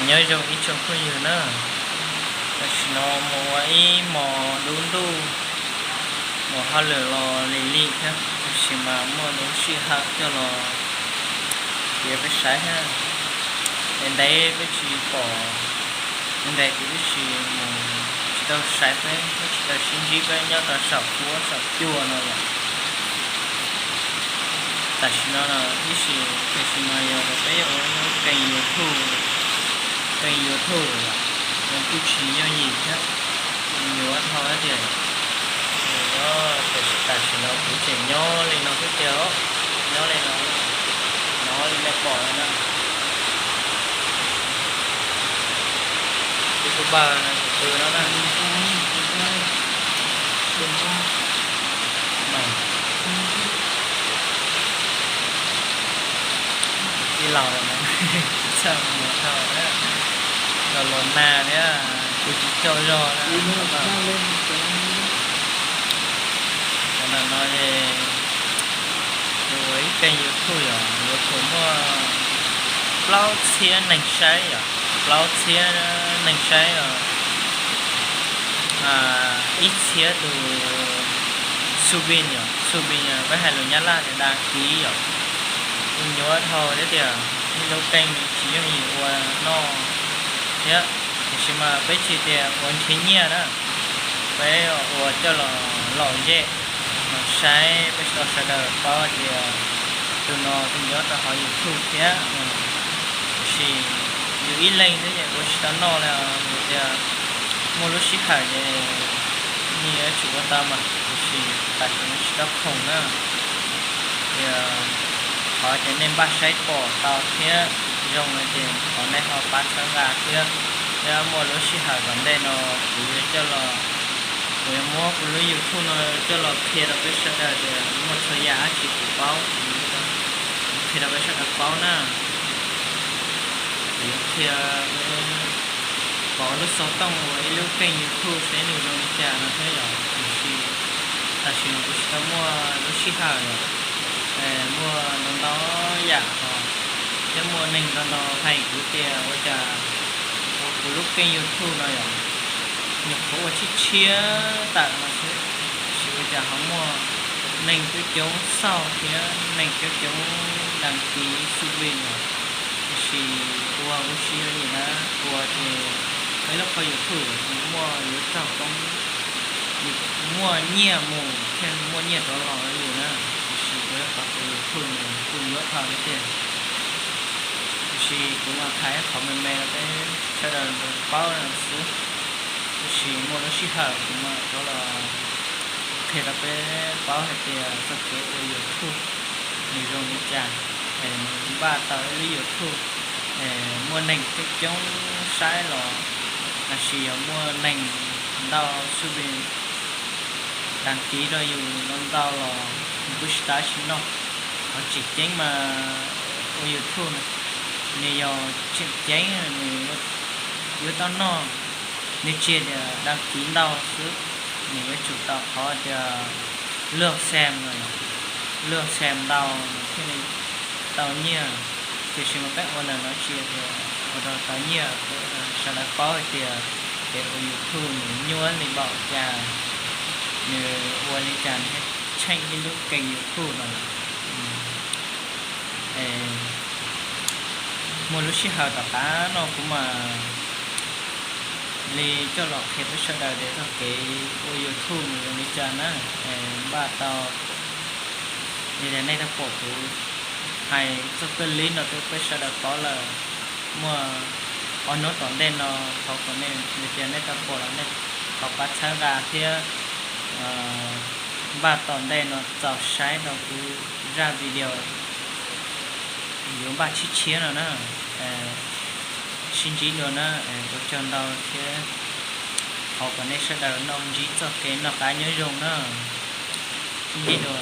Nyob zoo ib tsoom phooj ywg na, tam sim no mus ua ib hmos dub ntuj, mus hauj lwm los lim lim thiab, tab sis mas muaj lub sij hawm coj los piav peb saib thiab. Ntev ntev peb tsis pom, ntev ntev kuv twb tsis mus, tsis tau saib peb, peb tsis tau sib ntsib peb nyob rau saum huab saum cua no lawm. Tam sim no ib sim, tam sim no yog peb ua lub keej YouTube, keej YouTube lawm, nws kuj tsis yooj yim thiab, yuav dhau tiag. Tam sim no kuv tseem nyob li no xwb tiag, nyob li no, nov li nej pom no na. Tus pawg no tus twg no na? Tij laug, txawj mus dhau, los los nag thiab, kuv tsis tsaug zog na. Qhov no no es kuv ua ib keej YouTube yom, yuav tsum muaj plaub txhiab neeg saib yom, plaub txhiab neeg saib os. Ib txhiab tus xu bin yom, xu bin peb hais lus Nyab Laj tias đăng ký yom. Kuv nyuaj dhau thiab tias ib lub keej tsis yooj yim ua noj thiab, tiam sis mas peb tsis tias ua nrhiav nyiaj na, peb ua coj los lom zem, los saib peb tau sawv daws paub tias tus no tus nyob rau hauv YouTube thiab. Tiam sis yus ib leeg thiab ces ua tsis tau noj li, yus tias muaj lub sij hawm ces nws yuav tsum ua tau mas, tiam sis tam sim no tsis tau khoom na. Tias qhov ces nej npaj saib pom tau thiab zoo no ces thov nej ho pab txhawb nqa thiab, thiab muaj lub sij hawm tom ntej no kuv yuav coj los, kuv yuav muab kuv lub YouTube no coj los qhia rau peb sawv daws tias muaj txhua yam dab tsi kuv paub, kuv qhia rau peb sawv daws paub na. Kuv yuav qhia peb pom lub xov tooj uas ib lub keej YouTube seb nws zoo li cas no thiab yom, tiam sis tam sim no kuv tsis tau muaj lub sij hawm yom, muaj ntau ntau yam os, thiab muaj neeg ntau ntau hais kuv tias ua cas ua kuv lub keej YouTube no yom, nyuam qhuav ua tshiab tshiab tawm no xwb, tiam sis ua cas ho muaj neeg coob coob xauj thiab neeg coob coob đăng ký xu bin yom. Tiam sis ua kuv tsis yooj yim na, ua ces peb lub qhov YouTube nws muaj yuav txog koob, muaj nyiaj mus thiaj muaj nyiaj rov los li na. Tiam sis kuv qhov YouTube nws kuj yuav dhau li tiag. Tiam sis kuv mas hais qhov me me rau peb sawv daws paub xwb. Tiam sis muaj lub sij hawm kuv mam rov los qhia rau peb paub hais tias txoj kev ua YouTube nws zoo li cas, es nws npaj tau ib lub YouTube, es muaj neeg coob coob saib los, los sis yog muaj neeg ntau xu bin đăng ký rau yus ntau ntau los nws kuj tsis tab tsis noj. Qhov tseem ceeb mas ua YouTube na, nws yog tseem ceeb nws yuav tau noj, nws tsis tias đăng ký ntau xwb, nws yuav tsum tau qhov tias lượt xem no, lượt xem ntau nws thiaj li tau nyiaj. Tiam sis mas peb ua ntawm no tsis tias ua rau tau nyiaj, sawv daws paub hais tias kev ua YouTube nws nyuaj li npaum cas, nws ua li cas nws thiaj tsheej ib lub keej YouTube no. Muaj lub sij hawm tom qab no kuv mam li coj los qhia peb sawv daws tias txoj kev ua YouTube nws zoo li cas na, npaj tau li tias nej tau pom kuv hais txog kawg li no rau peb sawv daws paub lawm. Muaj ob hnub tom ntej no thov kom nej, li tias nej tau pom los nej thov pab txhawb nqa thiab. Npaj tom ntej no txaus saib rau kuv zaj video yuav npaj tshiab tshiab no na. Sib ntsib dua na, ua tsaug ntau thiab thov kom nej sawv daws noj ntsib txoj kev noj qab nyob zoo na. Sib ntsib dua.